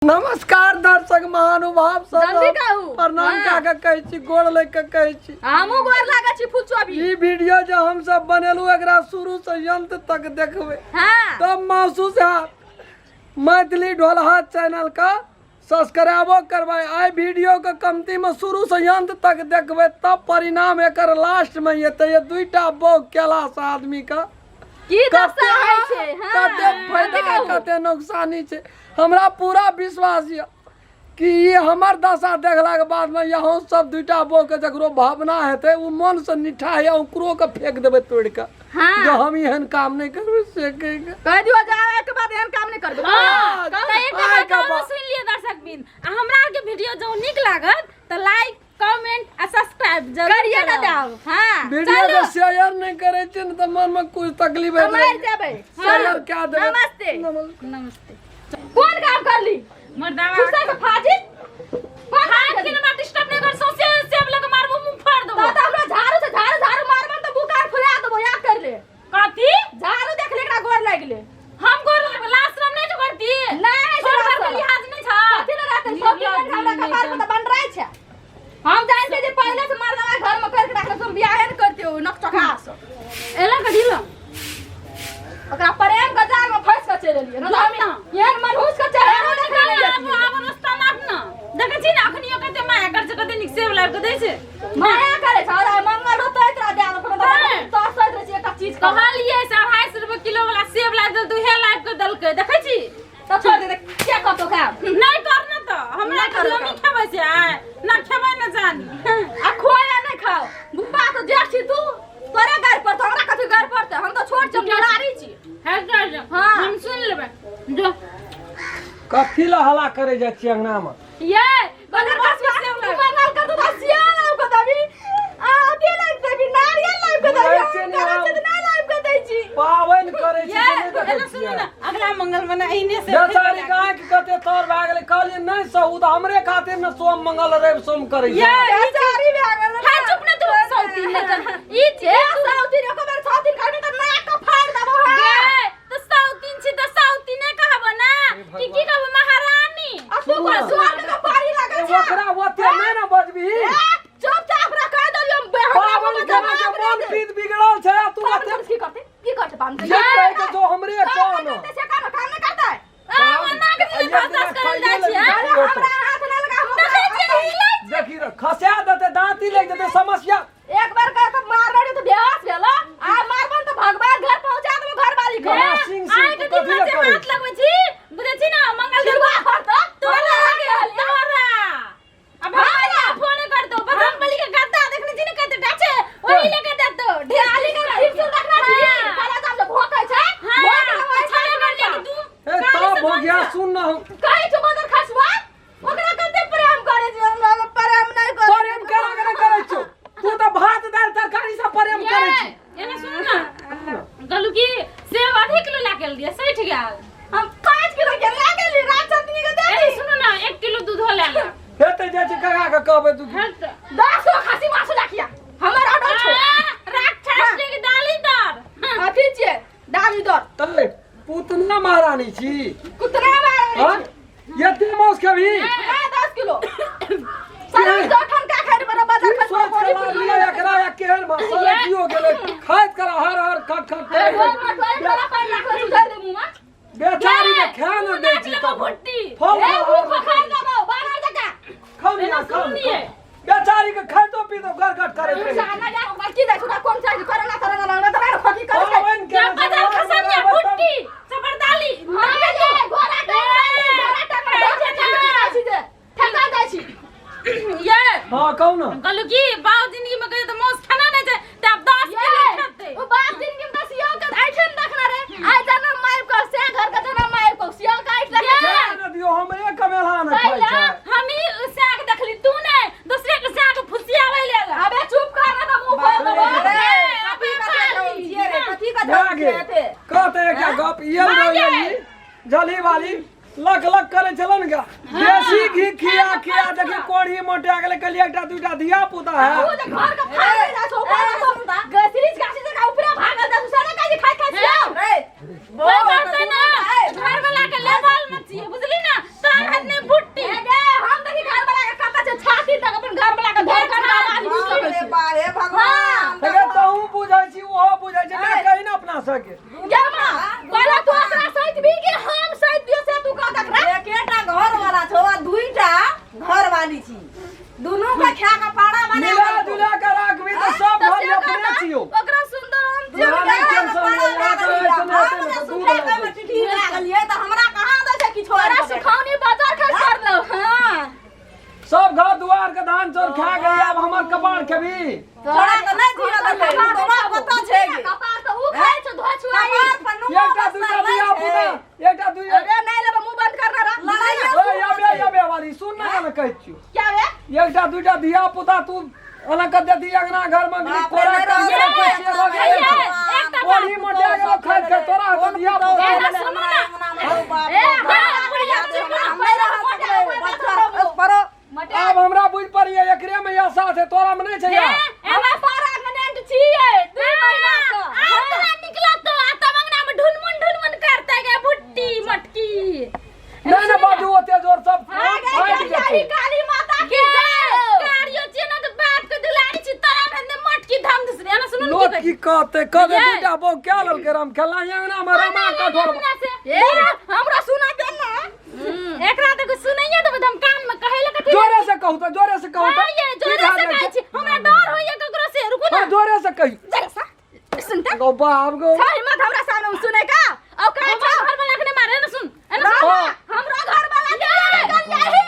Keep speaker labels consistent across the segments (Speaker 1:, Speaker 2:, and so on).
Speaker 1: नमस्कार दर्शक महानुभाव सब
Speaker 2: जल्दी कहू।
Speaker 1: प्रणाम
Speaker 2: हाँ।
Speaker 1: कए के कहै छी गोड़ लग के कहै छी
Speaker 2: हमहूँ गोर लागै छी फुचो भी।
Speaker 1: ई वीडियो जे हम सब बनेलू एकरा शुरू से अंत तक देखबै
Speaker 2: हाँ
Speaker 1: तब महसूस हैत मैथिली ढोलहा चैनल का सब्सक्राइबो करबै। आइ वीडियो के कमती में शुरू से अंत तक देखबै तब परिणाम एकर लास्ट में एतै। ये दुईटा बौग केला से आदमी का
Speaker 2: की
Speaker 1: कते
Speaker 2: दशा होइ छै। हाँ,
Speaker 1: कते फायदा
Speaker 2: जल्दी कहू।
Speaker 1: कते नुकसानी छै। हमरा पूरा विश्वास यऽ कि ई हमर दशा देखलाके बादमे यहाँ सब दुईटा बौग के जकरो भावना हेतै ओ मन से निठा है ओकरो के फेंक देबै तोड़ि के।
Speaker 2: हाँ।
Speaker 1: जो हम एहन काम नहीं करबै से कहि के
Speaker 2: कहि दियौ जे आब एहिके बाद एहन काम नहीं करबै।
Speaker 3: हाँ,
Speaker 2: कहू।
Speaker 3: तऽ एकटा
Speaker 1: आइ
Speaker 3: बात
Speaker 1: के
Speaker 3: आरो
Speaker 1: बाद।
Speaker 3: सुनि लिअ दर्शक बिन, आ हमरा आरके वीडियो जँ नीक लागत तऽ लाइक कमेंट आ सब्सक्राइब जरूर
Speaker 2: करिए ना
Speaker 3: करब।
Speaker 2: दाओ। हाँ
Speaker 1: वीडियो के शेयर नहीं करे छी ने तऽ मन में कुछ तकलीफ
Speaker 2: तऽ मरि जेबै।
Speaker 1: शेयर कए देबै।
Speaker 2: नमस्ते।
Speaker 1: नमस्ते।
Speaker 3: नमस्ते।
Speaker 2: कोन काम करली
Speaker 3: मर्दावा
Speaker 2: फुर्सत से फाजिल कोन काम
Speaker 3: हाथ के
Speaker 2: करली?
Speaker 3: हमरा डिस्टर्ब नहीं कर, सौंसे सेब लग मारबो मुंह फाड़ देबो।
Speaker 2: तऽ हमरा झाड़ू से झाड़ू झाड़ू मारबन तऽ बुकार फुला देबो। याद कर ले।
Speaker 3: कथी
Speaker 2: झाड़ू देख ले, एकरा गोर लागि ले।
Speaker 3: हम गोर लागबो लास्ट हम नहीं करती।
Speaker 2: नहीं
Speaker 3: छोड़
Speaker 2: छै
Speaker 3: कर के
Speaker 2: लास्ट।
Speaker 3: लिहाज नहीं छ।
Speaker 2: कथी ले रहतै? सब दिन हमरा कपार पर तऽ बनराइ छै। हम जानते जे पहिले से मर्दवा घर में करके रखले तुम बियाहे न करते हो नकचका से।
Speaker 3: एला कथी ल
Speaker 2: ओकरा प्रेम के जाल में फंस के चलि एलियै न तऽ हम एहन मनहूस के चेहरा देखै नहि
Speaker 3: आब
Speaker 2: जैतियै।
Speaker 3: आब रास्ता नाप न देखै छी ने अखनियो कते माया कर छै, कते नीक सेब लाबि के दै छै।
Speaker 2: माया करे छै और मंगल होतै तोरा दए देलको न
Speaker 3: हाँ।
Speaker 2: तऽ तरसैत रहै छी एकटा चीज के।
Speaker 3: कहलियै से 250 रुपए किलो वाला सेब लाबि देल, दुहे लाबि के देलकै। देखै छी
Speaker 2: तऽ छोड़ दे, के कहतौ खायब?
Speaker 3: नहीं कर न तऽ हमरा
Speaker 2: नहि करब।
Speaker 3: कभी खेबै छै आइ ना खेबै न जानी।
Speaker 2: आ खोया नहि खाओ बुब्बा तऽ जेठ छी तू, तोरे गारि पड़तौ, हमरा कथी गारि पड़तै? हम तऽ छोट छी, हम दुलारी छी।
Speaker 3: है कर जो।
Speaker 2: हाँ।
Speaker 3: हम सुन लेबै जो।
Speaker 1: कथी ला हल्ला करे जाइ छी अंगना में?
Speaker 3: ये
Speaker 2: बगर कसबा तू मंगल कर तू तऽ सियाल आबि कऽ देबी, आ अथी लाबि कऽ देबी, नारियल लाबि कऽ देबी।
Speaker 1: बुझै
Speaker 2: हम
Speaker 1: छियै ने
Speaker 2: करै
Speaker 1: हम।
Speaker 2: छी तऽ नहि लाबि कऽ दै छी।
Speaker 1: पाबनि करै छी
Speaker 3: ये
Speaker 1: से नहि देखै
Speaker 3: एना सुनू
Speaker 1: छियै?
Speaker 3: ने, अगला मंगल मना एहने से
Speaker 1: बेचारी के आँखि कते तर भए गेलै। कहलियै नहि सहू तऽ हमरे खातिर ने सोम मंगल रवि सोम करै छै।
Speaker 3: ये
Speaker 2: बेचारी भए गेल।
Speaker 3: हां चुप ने तू सौतीन ने चल ई जे
Speaker 2: ए साउथिन एको बेर साउथिन करबी तऽ नाक के फाड़ि देबौ। हाँ
Speaker 3: गे तऽ सौतीन छी तऽ सौतीने कहबो ना कि की कहबो महारानी?
Speaker 2: आ तू कोन स्वर्ग के पारी लागै छै?
Speaker 1: ओकरा ओते नहि ने बजबही।
Speaker 2: ए, चुपचाप रह, कहि देलियौ हम हमरा
Speaker 1: पाबनि
Speaker 2: जवाब
Speaker 1: केना के
Speaker 2: नहि
Speaker 1: मन
Speaker 2: दे।
Speaker 1: पीत बिगड़ल छै आ तू
Speaker 2: पाबनि
Speaker 1: ओते
Speaker 2: करतै, की करतै? की करतै पाबनि?
Speaker 1: जे कहै के जो हमरे
Speaker 2: काम
Speaker 1: कहन।
Speaker 2: नहि करतै से काम, काम नहि करतै।
Speaker 3: आ ओना के दिन भाषा करल जाइ छी।
Speaker 2: अरे हमरा हाथ नहि लगा, हम
Speaker 3: देखै छियै हिलै।
Speaker 1: देखी रे, खसा देतै दाँती लागि जेतै समस्या।
Speaker 2: एक बार कह तऽ मार रही तऽ बेहोश भेल, आ मारबन तऽ भगवान घर पहुंचा देबो घरवाली के।
Speaker 1: कहाँ सिंह सिंह
Speaker 3: आइ के
Speaker 1: तू
Speaker 3: दिन
Speaker 1: कथी लए
Speaker 3: जे
Speaker 1: करै
Speaker 3: हाथ लगबै छी बुझै छी ना मंगल दिन
Speaker 2: छिलुआ फड़तौ,
Speaker 3: तोरा
Speaker 2: तोरा
Speaker 3: तोरा आ भगवान के फोन कर दो। बजरंग बली के गद्दा देखने छी ने कते टा छै, ओही लेके देतो।
Speaker 2: डाली के त्रिशूल रखना छी,
Speaker 3: हाँ।
Speaker 2: काला जाम जे भोकै छै,
Speaker 3: हां
Speaker 2: भोक के वही
Speaker 3: छले कर ले तू।
Speaker 1: ए तब हो गया सुन ना हम
Speaker 2: कहै छौ बदर खसुआ, ओकरा कते प्रेम करै छी, हमरा प्रेम नहि करै।
Speaker 1: प्रेम केना के नहि करै छौ? तू तऽ भात दालि तरकारी से प्रेम करै छी।
Speaker 3: एने सुन ना कहलू कि सेब आधे किलो ला के दिया 60 गेल।
Speaker 2: हम 5 किलो के ला गेली रात चटनी के दे
Speaker 3: एने सुन ना 1 किलो दूधो ले ला।
Speaker 1: हेतै जाइ छी कका के कहबै तू।
Speaker 3: हट
Speaker 2: 10 गो खसी मासु राखिया हमर ऑर्डर छौ।
Speaker 3: राख ठास के दाली दर।
Speaker 2: अथी छियै दाली दर।
Speaker 1: तले पूतना महारानी छी।
Speaker 2: कुतना मारे
Speaker 1: हाँ एते मांस खेबही?
Speaker 2: हां 10 किलो सारा जखन का खाइ बड़ा बाजार
Speaker 1: की
Speaker 2: खा
Speaker 1: सोच के लाबलियै एकरा या केहन बा सरकियो गेलै खाइत करा हर हर खट खट करै छै। बेचारी के खाए न दै छी तब
Speaker 3: भुट्टी
Speaker 1: फल
Speaker 2: ए मुंह खा देबौ बाहर जका।
Speaker 1: खाउ
Speaker 3: एना
Speaker 1: ना खाउ।
Speaker 3: सुनिए।
Speaker 1: बेचारी के खाइतो पीतो गड़गड़ करैत रहै छै।
Speaker 2: साला जा ओकरा की दै छौ कोन चाही करना तरना लगना तोरा खोकी करै छै।
Speaker 1: पाबनि
Speaker 3: या
Speaker 1: केने
Speaker 3: बाजार
Speaker 1: छै,
Speaker 3: खसनिया
Speaker 1: तब
Speaker 3: भुट्टी सबरदाली।
Speaker 2: हां ये घोड़ा के घोड़ा टंगा जाइ छी जे ठेका जाइ छी।
Speaker 3: ये
Speaker 1: हाँ कहू ना।
Speaker 3: कहलू कि बाप जिंदगी में कहियो तऽ मांस खाना नहीं छै तऽ आब 10 किलो खेतै।
Speaker 2: ओ बाप जिंदगी में दस यो के आइठन देखना रे, आइ जनम माइब को से घर के जनम माइब को सियो के आइठ देख।
Speaker 1: खाए न दियौ हमरे कमेला न खाइ
Speaker 3: पहिले
Speaker 1: छै।
Speaker 3: हम ही साग देखली तू नहीं दूसरे के साग फुसियावे ले।
Speaker 2: अबे चुप कर ना तऽ मुंह फोड़ देबो।
Speaker 3: अबे
Speaker 2: कथी के
Speaker 1: भए गेल कहते एकटा गप येल रही जली वाली लक लक करे छलो ने गा। देसी घी खिया खिया देखी कोढ़ी मोटा गेलै। कहलियै एकटा दूटा धिया पुता है।
Speaker 2: तू जे घर के फाड़ जा छौ ऊपर से गसरीज गाछी जका ऊपरे भागल जा छौ सारा काज खाइ खाइ छियौ।
Speaker 3: कोई करते ना घर वाला के लेवल में छियै बुझली ना तोहर हाथ नहीं।
Speaker 1: जियेबी?
Speaker 2: तोरा तऽ नहि जियऽ देतै। तोरा पता छै गे। कपार तऽ उ खाइ छौ, धो छुआई। कपार पर नुआ
Speaker 1: एकटा
Speaker 2: बसर
Speaker 1: दूटा
Speaker 2: नहि
Speaker 1: धिया
Speaker 2: छै।
Speaker 1: पुता, एकटा दुई।
Speaker 2: अरे नहि लेबै, मुँह बंद कर ना। लड़ाई
Speaker 1: ओए, आबे आबे वाली सुन ना, ने कहै छियौ।
Speaker 2: क्या बे?
Speaker 1: एकटा दूटा धिया पुता तू ओना कऽ देती अंगना घर में।
Speaker 2: बाप रे,
Speaker 1: कोरा
Speaker 2: नहि
Speaker 1: कर
Speaker 2: रहल
Speaker 1: रखै छियै,
Speaker 2: छै।
Speaker 1: रखै छै।
Speaker 3: एकटा
Speaker 1: कोढ़ी मोटा गेलो खाइत खाइत, तोरा तऽ धिया पुता।
Speaker 3: ए, सुनू ना।
Speaker 2: ए, हाँ, बुढ़िया चुप रह, हम नहि रह सकबै। परो
Speaker 1: आब हमरा बुझि पड़ैया एकरे में आशा छै, तोरा में नहि छै।
Speaker 3: ए,
Speaker 1: यार
Speaker 2: हमे प्रेग्नेंट छियै 2 महीना से।
Speaker 3: आब तोरा निकलत तो आ तब अंगना में ढुनमुन ढुनमुन करते गे भुट्टी मटकी।
Speaker 1: नहि ने बाजू ओते जोर, सब
Speaker 2: आ गई
Speaker 1: फाटि
Speaker 2: करियाही
Speaker 1: जेतै।
Speaker 2: काली माता की
Speaker 3: के
Speaker 2: जय।
Speaker 3: कारियो छियै ना तऽ बाप के दुलारी छी, तोरा में ने मटकी धम दूसरे ना। सुनू ने।
Speaker 1: लोक
Speaker 3: की
Speaker 1: की कहते कहते?
Speaker 3: ये।
Speaker 1: दूटा बहू क्या लेलकै राम खेलना अंगना में रामा कठोर।
Speaker 3: अंगना से
Speaker 2: ए, हमरा सुना दे ना।
Speaker 3: एकरा तऽ कुछ सुनैये देबै तऽ हम कान में कहै लए कथी।
Speaker 1: जोरे से कहू तऽ, जोरे से कहू
Speaker 3: हाँ
Speaker 1: तऽ।
Speaker 3: ये
Speaker 1: की
Speaker 3: जोरे
Speaker 1: भए
Speaker 3: से
Speaker 1: जाइ
Speaker 3: कहै
Speaker 1: छै?
Speaker 3: छी, हमरा डर होइए ककरो से। रुकू ना।
Speaker 1: हाँ, जोरे से कही।
Speaker 2: जरा सा सुनते।
Speaker 1: गो बाप गो।
Speaker 2: छौ हिम्मत हमरा सामने में सुने का? औ कहै
Speaker 3: हमर
Speaker 2: छौ
Speaker 3: घर वाला के मारे ना। सुन एना सुन।
Speaker 1: हाँ।
Speaker 2: हमरा घर वाला के करियाही।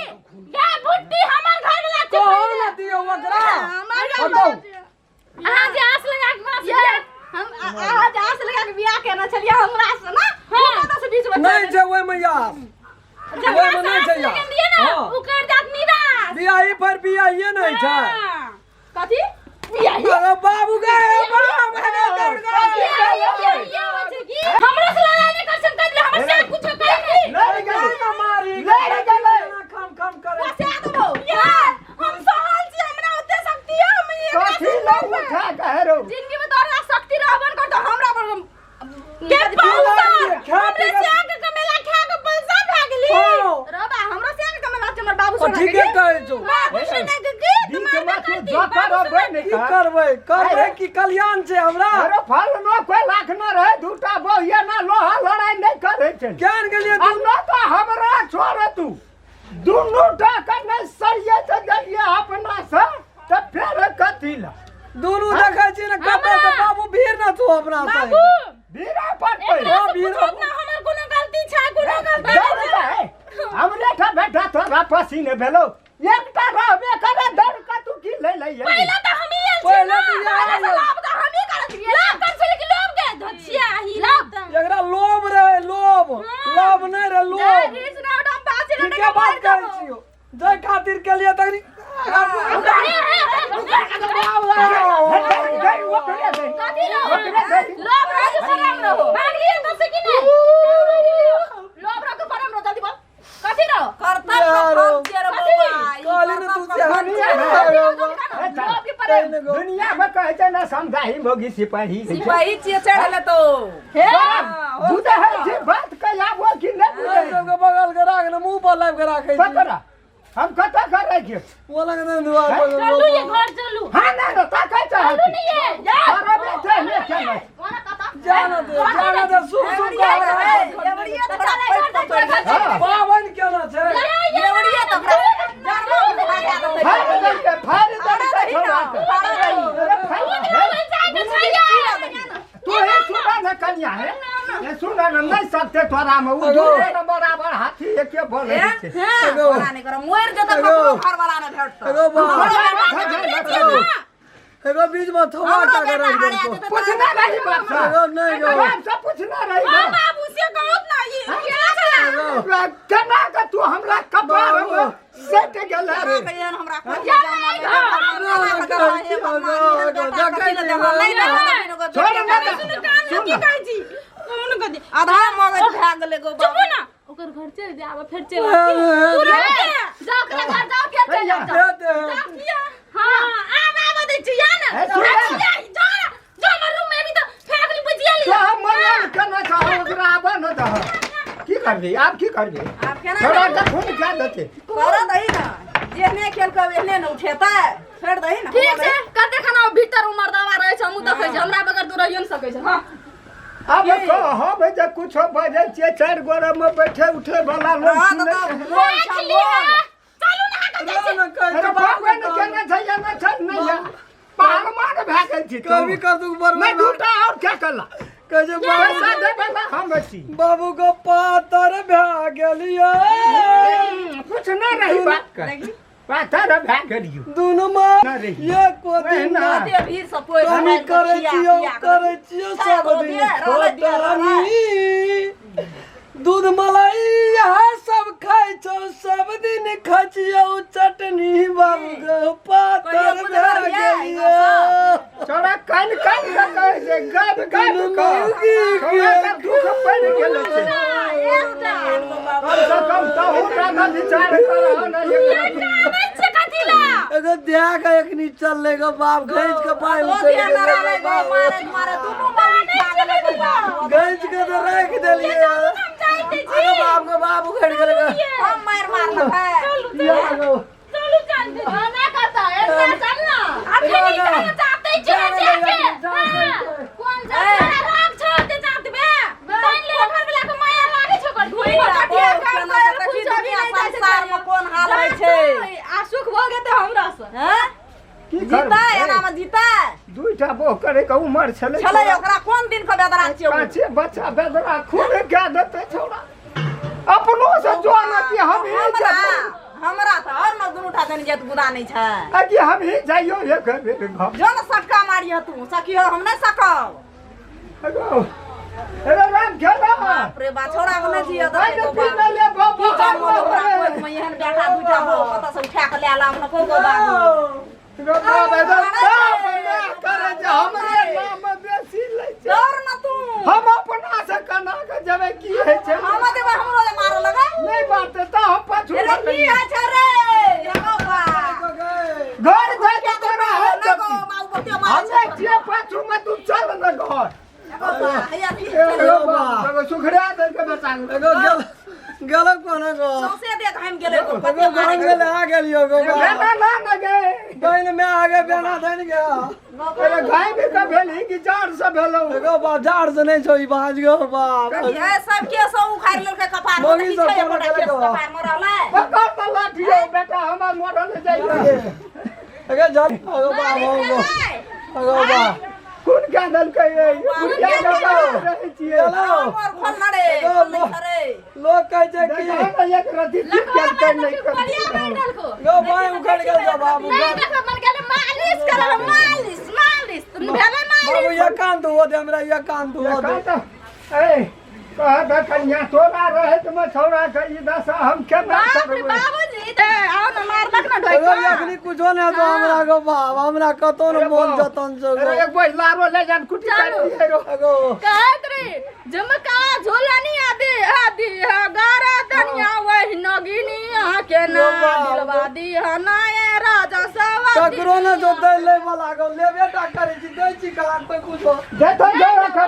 Speaker 3: गे भुट्टी, हमर घर वाला छै।
Speaker 1: कहू ने दियौ ओकरा।
Speaker 2: हमर घर
Speaker 1: हाँ,
Speaker 2: वाला
Speaker 1: कहू।
Speaker 2: छै।
Speaker 3: अहाँ जे आस लगा के मास
Speaker 2: ये हम अहाँ जे आस लगा के बियाह केने छलियै हमरा से ना,
Speaker 3: हाँ।
Speaker 2: उ कतऽ से बीच बच्चा
Speaker 1: नहि छै ओहिमे यार, ओहिमे नहि छै यार।
Speaker 3: दिए ना।
Speaker 1: हाँ।
Speaker 3: उ कर जात निराश।
Speaker 1: बियाही पर बियाहिए नहि छै।
Speaker 3: हाँ।
Speaker 2: कथी बियाही?
Speaker 1: अरे बाबू गे, बाबू गे, दौड़
Speaker 3: ये
Speaker 1: गए।
Speaker 3: ये ये होइ छै की हमरा से लड़ाई नहीं कर सकत, हमर से कुछो कर नहीं।
Speaker 4: लड़ि गेलै।
Speaker 1: ना मारी।
Speaker 4: लड़ि गेलै।
Speaker 1: खम खम करे।
Speaker 2: बसा देबौ यार, हम सहल छी, हमरा ओते शक्ति है, हम एकरा
Speaker 4: कथी लौ उठा के हेरो।
Speaker 2: जिंदगी में तोरा शक्ति रहबन कर तो हमरा पर
Speaker 3: के पौसा
Speaker 1: खा
Speaker 3: हमरे
Speaker 1: पी के-
Speaker 3: से आके कमेला खा के पलसा भए गेली।
Speaker 1: हाँ।
Speaker 2: रबा, हमरा से आके कमेला छै हमर बाबू
Speaker 1: ओ
Speaker 2: सोना
Speaker 1: ठीके
Speaker 2: के।
Speaker 1: कहै छौ।
Speaker 3: बाबू सुनै के की
Speaker 4: बीच में तू जकर रहबै ने
Speaker 1: की
Speaker 4: का?
Speaker 1: करबै करबै?
Speaker 4: अरे।
Speaker 1: की कल्याण छै हमरा?
Speaker 4: अरे फल नो कोई लाख न रहे, दूटा बहुया ना लोहा लड़ाई नहीं करे छै।
Speaker 1: ज्ञान गेलियै
Speaker 4: आ
Speaker 1: तू।
Speaker 4: न तो हमरा छोड़, तू दुनू टा के नहीं सरिये से देलिए अपना से तऽ फेर कथी ला?
Speaker 1: दुनू देखै छी ने कतऽ से बाबू भीड़ न तू अपना से।
Speaker 3: बाबू
Speaker 4: भीड़ा पड़तै।
Speaker 3: एकरा से
Speaker 1: भीड़-
Speaker 3: पूछत ना हमर कोनो गलती छै, कोनो गलती
Speaker 4: दौड़
Speaker 3: छै।
Speaker 4: है हमरे ठा बैठा, तोरा पसीने भेलो, एकटा रहबे करे, दौड़ के तू की ले ले?
Speaker 3: पहिले तऽ हम ही आयल छी
Speaker 1: पहिले
Speaker 3: ना।
Speaker 1: तऽ ई आयल।
Speaker 3: पहिले से लाभ तऽ हमही करत रहियै। लाभ कर छलै कि लोभ के धोछिया ही लाभ।
Speaker 1: एकरा लोभ रहे, लोभ। लोभ नहि रहे, लोभ।
Speaker 2: रीस ना उठा, बासी ना।
Speaker 1: ठीके बात कहै छियौ, जाहि खातिर के लिए तखनी।
Speaker 4: ओकरे दे।
Speaker 3: कथी लोभ?
Speaker 4: ओकरे दे।
Speaker 2: लोभ रहो के परम रहो।
Speaker 3: मांगलियै तो से कि नहि?
Speaker 2: लोभ रहो के परम रहो, जल्दी बोल कथी रहो।
Speaker 1: करतब कहली ने तू से हम
Speaker 2: लोभ के परम।
Speaker 4: दुनिया में कहै छै ने, समझाही मोगी सिपाही होइ छै।
Speaker 5: सिपाही छियै, चढ़ल तो।
Speaker 2: हे।
Speaker 4: बुझै है जे बात कहियाबो कि नहि बुझै?
Speaker 1: सबके बगल के राख ने, मुंह पर लाबि के राखै छी।
Speaker 4: पकड़ा हम कतऽ करै छियै?
Speaker 1: ओ लग नहि दुआर पर।
Speaker 3: चलू ये घर चलू।
Speaker 4: हाँ, ना ना ताकै छै।
Speaker 3: चलू ने ये।
Speaker 4: करबे छै ने केना?
Speaker 1: जाना दे, जाना दे, सुख सुख। पाबनि केना छै?
Speaker 4: फाड़ि देलकै, फाड़ि देलकै छोड़ा के। अरे फाड़ि। तू हे सुना ने कनिया, हे हे सुना ने, नहीं सकते तोरा में उ
Speaker 1: अगो।
Speaker 4: दूरे ने बराबर हाथी एके बोले छै।
Speaker 1: एगो एगो बाप एगो बीच में थोड़ा टा के रख देलको।
Speaker 4: पूछना रही बाप से।
Speaker 1: एगो नहीं गो।
Speaker 4: बाप से पूछना रही।
Speaker 3: बाबू से कहत ना ई केना छला।
Speaker 1: एगो
Speaker 4: केना के तू हमरा कपार में सट गेल रे? छोड़ ना तऽ।
Speaker 3: सुन कान में की कहै छी, कोन कथी?
Speaker 5: आधा मगज भए गेलै गो।
Speaker 3: चुप ना, ओकर घर चल जाब फेर चल आब।
Speaker 2: जाओ ओकरा घर जाओ, फेर चलि जाओ।
Speaker 1: दे दे।
Speaker 3: हां, आब आब दै छी या ना।
Speaker 4: ए, सुन ना।
Speaker 3: जा जा जा, हमर रूम में अभी तो फेर अगली बजिया
Speaker 4: तो
Speaker 3: लिया।
Speaker 4: हम मरल केना छह, ओकरा आबऽ न दह। की करबी आब, की करबी?
Speaker 5: आब केना?
Speaker 4: छोड़ा के खून क्या देते?
Speaker 5: कर दही ने, जेहने खेलकै एहने ने उठेतै, छोड़ि दही ने।
Speaker 2: ठीक छै, कते खाना भीतर उमर दवा रहै छै, हमहूँ देखै छी, हमरा बगैर तू रहियो नहि सकै छै। हँ।
Speaker 4: अब कहब जे कुछो बजै छियै, चारि गोरा में बैठे उठे वाला लोग
Speaker 5: रहत
Speaker 4: सुनै
Speaker 5: तऽ
Speaker 4: छै।
Speaker 5: मोन
Speaker 3: देख
Speaker 5: छै,
Speaker 3: ली
Speaker 5: मोन।
Speaker 3: है। चलू ना के जाइ छी।
Speaker 1: ना कहै
Speaker 4: अरे
Speaker 1: छै
Speaker 4: बाप
Speaker 1: बाबू
Speaker 4: ने केना छै या ना छै नहि या पहलवान भए गेल छी तू।
Speaker 1: कभी कर दू बरबर।
Speaker 4: नहि दूटा और क्या करला?
Speaker 1: कहै छै बाबू।
Speaker 4: पैसा देबै ला हम छी।
Speaker 1: बाबू को पातर भए गेलियै।
Speaker 4: कुछ नहीं रही बात कर। पातर भए गेलियो
Speaker 1: दुनू माँ
Speaker 4: ना रे।
Speaker 1: एको दिन
Speaker 4: ना।
Speaker 1: ना
Speaker 5: कते भीड़ से पोइ
Speaker 1: कमी करै छियौ करै छियौ सब दिन खटनी दूध मलाई इएह सब खाइ छौ सब दिन खाइ छियौ चटनी बाबू गो पातर
Speaker 5: कहियो
Speaker 1: भए
Speaker 5: बुझल यै,
Speaker 1: गेलियौ
Speaker 4: छोड़ा कान कान के कहै छै गाब गाब कऽ छोड़ा के दुख पड़ि गेल छै कम से कम तहु टा विचार करह ने एक
Speaker 3: कानै छै कथी ला
Speaker 1: एगो दया के एकनी चलले गो बाप घैच के पानि
Speaker 5: ओ
Speaker 1: चलि
Speaker 5: दिया
Speaker 1: गेलै
Speaker 5: नरा
Speaker 1: गो
Speaker 5: ले गो
Speaker 1: बाप।
Speaker 5: मारे मारे दुनू मारी खा गेलै गो बाप।
Speaker 1: घैच के तो राखि देलियै
Speaker 3: हम जाइते छी
Speaker 1: अरे बाप गो बाप उखड़ि गेलै गो
Speaker 5: हम मारि मारलकै
Speaker 3: चलू
Speaker 1: या गो
Speaker 3: चलू चल हां ना करता ऐसा चल ना अखनी चल जाते छी जाके हां कोन जा राग छोड़ दे जात बे तैन ले घर वाला के माया लागे छो कर धुई
Speaker 2: कटिया काम करे
Speaker 5: देखी
Speaker 2: कुछ अभी
Speaker 5: दुनिया
Speaker 2: नहीं जाइ छै
Speaker 5: संसार में कोन हाल होइ छै
Speaker 2: आ सुख भऽ गेतै हमरा से
Speaker 5: हैं
Speaker 4: की
Speaker 5: जीतै
Speaker 4: करबै?
Speaker 5: एना में जीतै
Speaker 4: दुईटा बोह करे के उमर छलै
Speaker 5: छलै ओकरा कोन दिन के बेदरा छियै ओ?
Speaker 4: पाँचे बच्चा बेदरा खून कए देतै छौड़ा अपनो से जो न कि हम ही
Speaker 5: हमरा
Speaker 4: जेबै
Speaker 5: हमरा तऽ और न दुनू टा जन जेत गुदा नहि छै
Speaker 4: आ कि हम ही जाइयो एक बेर घर
Speaker 5: जो न सटका मारिह तू सकिह हम नहि सकब
Speaker 4: एगो अरे राम खेला
Speaker 5: बाप रे बा छोड़ा के नहि जियऽ
Speaker 4: भाई
Speaker 5: देतै
Speaker 4: ने
Speaker 5: गो
Speaker 4: पी
Speaker 5: बाप।
Speaker 4: ले ले बाबा
Speaker 5: की करबो ओकरा कोख में एहन बेटा दूटा हो कतऽ से उठा के लए लाम नको गो बाबू
Speaker 4: गो बाप एगो बाप माय करे जे हमरे नाम बेसी लै छै
Speaker 5: दौड़ न तू
Speaker 4: हम अपना से कना के जेबै की होइ छै
Speaker 5: हम देबै हमरो जे मारऽ लगै
Speaker 4: नहि बात तऽ हम पाछू
Speaker 5: रे की होइ छै रे गो बा
Speaker 4: घर जाइ के तोरा हो
Speaker 5: ना गो
Speaker 4: जब
Speaker 5: बाबू बहुते मारै
Speaker 4: हमे
Speaker 5: छै
Speaker 4: छियै पाछू में तू चल न घर
Speaker 5: गो बा हैया की
Speaker 4: एगो बाप, एगो सुखड़ा दे के बचा ले।
Speaker 1: एगो गेल गेल कोना गो
Speaker 5: सौंसे देह घामि गेलै गो
Speaker 1: एगो
Speaker 5: कते मारै
Speaker 1: गाम गेल आ गेलियो गो
Speaker 4: ना ना ना ना गे
Speaker 1: बहन में आगे बेना धनि गया
Speaker 4: अरे गाय भी के भेल ही कि जाड़ से भेलो
Speaker 1: एगो बाप झाड़ से नहीं छो ई बाज गो बाप
Speaker 5: हे सब केस उखाड़ि लेलकै कपार में
Speaker 1: मौगी
Speaker 5: की
Speaker 1: सब
Speaker 5: छै
Speaker 1: कोना
Speaker 5: एकोटा
Speaker 1: गेलै
Speaker 5: केस
Speaker 1: गो?
Speaker 5: कपार में रहलै
Speaker 4: पकड़ त लाठी हो बेटा हमर मरल जाइए
Speaker 1: एगो जल एगो बाप हो गो एगो बाप
Speaker 4: कोन क्या देलकै ये बुढ़िया के रहै छियै
Speaker 1: चलो
Speaker 5: हमर खोल न रे खोल नहि छ रे
Speaker 1: लोग कहै छै कि
Speaker 4: देखो ने एक रति की केलकै नहि
Speaker 3: बलिया मारि देलको
Speaker 1: गो बाई उखड़ गेल जो बाबू
Speaker 3: नहीं देखो मन गेले मालिश करल मालिश मालिश तुम भेले मालिश
Speaker 1: बाबू ये कान धो दे हमरा ये कान धो दे
Speaker 4: ए कह दे कन्या तोरा रहत में छौड़ा के ई दशा हम केना
Speaker 2: बाप रे
Speaker 4: करबै
Speaker 2: बाबूजी ते आओ न मारलक न ढोइ
Speaker 1: एगो अखनी कुछो नहीं तो हमरा गो बाप हमरा कतो न मोन जतन छौ
Speaker 4: अरे
Speaker 1: गो
Speaker 4: एक बोझ लारो ले जान कुटी काटी है रो
Speaker 1: एगो
Speaker 2: कहत रे झुमका झोलनी आदि आदि गारा दनिया वही नगिनी के ना दिलवा दी नाये राजा सवा
Speaker 1: ककरो न जो दै ले वाला गो लेबे टा करै छी दै छी कहाँ कोई कुछो
Speaker 4: दे तो जो रख